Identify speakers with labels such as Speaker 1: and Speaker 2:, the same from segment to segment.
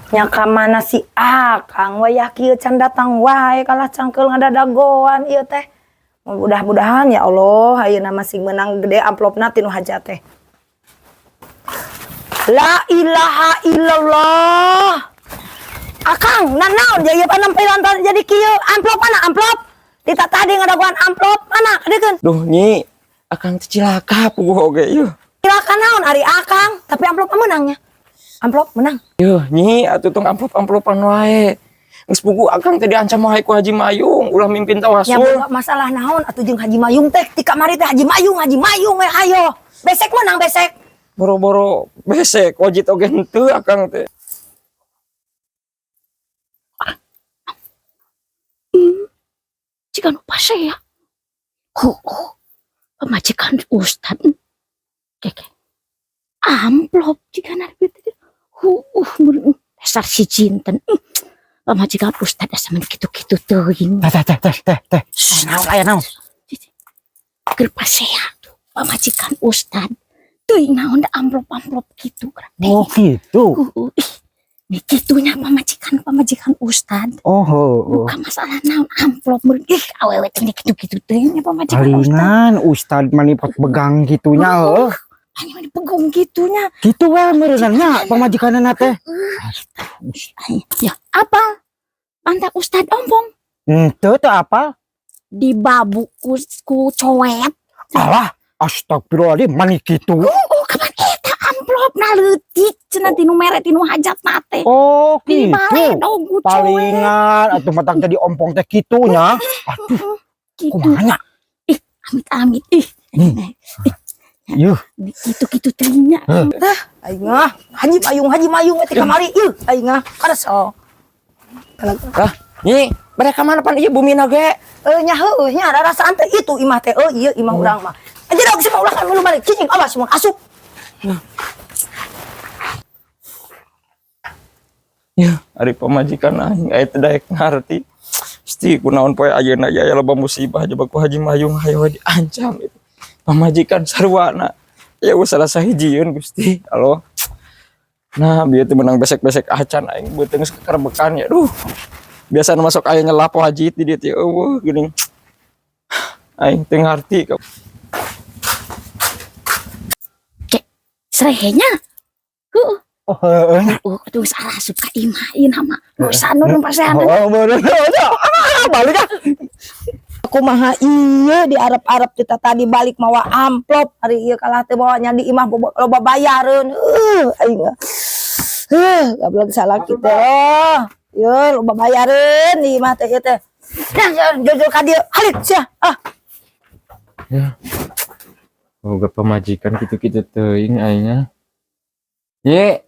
Speaker 1: Nya ka mana si Akang wayah kieu can datang wae kalah cangkeul ngadadagoan ieu teh. Mudah-mudahan ya Allah ayeuna mah sing meunang gede amplopna ti nu hajat teh. La ilaha illallah. Akang, nanaon ja ieu panampilan jadi kieu? Amplop mana amplop? Ti tadi ngadagoan amplop mana? Kadiekeun.
Speaker 2: Duh, Nyi, akang teh cilaka puguh oge yeuh.
Speaker 1: Cilaka naon ari Akang, tapi amplop menangnya. Amplop menang.
Speaker 2: Yuh, Nyi, atuh tong amplop-amplopan wae. Geus puguh akang teh diancam wae ku Haji Mayung, ulah mimpin
Speaker 1: Nya
Speaker 2: tawasul.
Speaker 1: boga masalah naon atuh jeung Haji Mayung teh? Ti kamari teh Haji Mayung, Haji Mayung we hayo. Besek menang besek.
Speaker 2: Boro-boro besek, wajit oge henteu akang teh.
Speaker 3: Jika nu pasea. Oh, pamajikan ustad. Keke. Amplop jika nabi teh. Mun dasar si Jinten. Pamajikan ustad asa mun kitu-kitu teuing.
Speaker 4: Teh, teh, teh, teh, teh. Naon aya naon?
Speaker 3: Keur pasea tuh pamajikan ustad. Teuing naon da amplop-amplop kitu.
Speaker 4: Oh, gitu.
Speaker 3: Ih, nih kitunya pamajikan pamajikan ustad.
Speaker 4: Oh, heueuh.
Speaker 3: Bukan masalah naon amplop meureun. Ih, awewe teh kitu-kitu teuing nya pamajikan ustad.
Speaker 4: Palingan ustad manipot begang gitunya heueuh.
Speaker 3: Hanya mani pegung gitunya.
Speaker 4: Kitu we meureunna nya pamajikanna teh.
Speaker 3: Ay, ya apa? Pantak ustad ompong
Speaker 4: Henteu teu apa?
Speaker 3: Dibabu ku coet.
Speaker 4: Alah, astagfirullahaladzim, mani kitu.
Speaker 3: Oh, kapan eta amplop na leutik cenah tinu mere tinu hajat na teh.
Speaker 4: Oh, gitu.
Speaker 3: Dibaledog ku coet.
Speaker 4: Palingan atuh matang tadi ompong teh kitunya. Aduh,
Speaker 3: Gitu.
Speaker 4: kumaha nya?
Speaker 3: Ih, amit-amit ih.
Speaker 4: Yuh,
Speaker 3: Gitu-gitu teuing.
Speaker 1: Aing mah Haji Mayung, Haji Mayung we ti kamari ieu aing mah karesel.
Speaker 2: Lah, Nyi, mereka mana pan ieu bumina ge?
Speaker 1: Eh, nya heueuh nya rarasaan teh itu imah teh euy ieu imah urang mah. Aja dong sih ulah kan lu balik cicing awas mun asup.
Speaker 2: Ya, ari pamajikan aing aya teu daek ngarti. Sti kunaon poe ayeuna ya loba musibah jebak ku Haji Mayung hayo diancam itu. Pamajikan sarwana. Ya geus salah sahijieun Gusti. Halo. Nah, bieu teh menang besek-besek acan aing beuteung geus kekerbekan ya. Duh. Biasa masuk aya nyelap haji di dieu teh eueuh geuning. Aing teu ngarti.
Speaker 3: Cek, serehnya. Heeh.
Speaker 4: Oh, heueuh nya.
Speaker 3: Oh, atuh geus arasup ka imah ieu mah. Geus nurun paseana.
Speaker 4: Oh, bener. Ah, balik ah.
Speaker 1: Kumaha ieu diarep-arep kita tadi balik mawa amplop hari ieu kalah teh bawa nya di imah loba bayareun. Aing mah. Goblok salah kita. Oh, ieu loba bayareun di imah teh ieu teh. Nah, jujur ka dieu, halit sia. Ah,
Speaker 2: Ya. Boga pamajikan kitu-kitu teuing aingnya. Ye,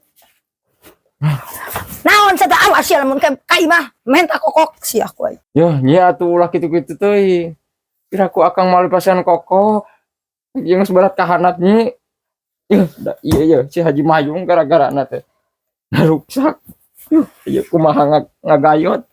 Speaker 1: Naon sia teh awas sia lamun ka imah menta kokok sia ku aing.
Speaker 2: Yo, nyi atuh ulah kitu-kitu teuing. Kira ku akang malu pasian kokok. Ieu geus berat kahanat nyi. Yuh, da, iya iya si Haji Mayung gara-gara na teh. Ruksak. Yuh, ieu kumaha ngagayot.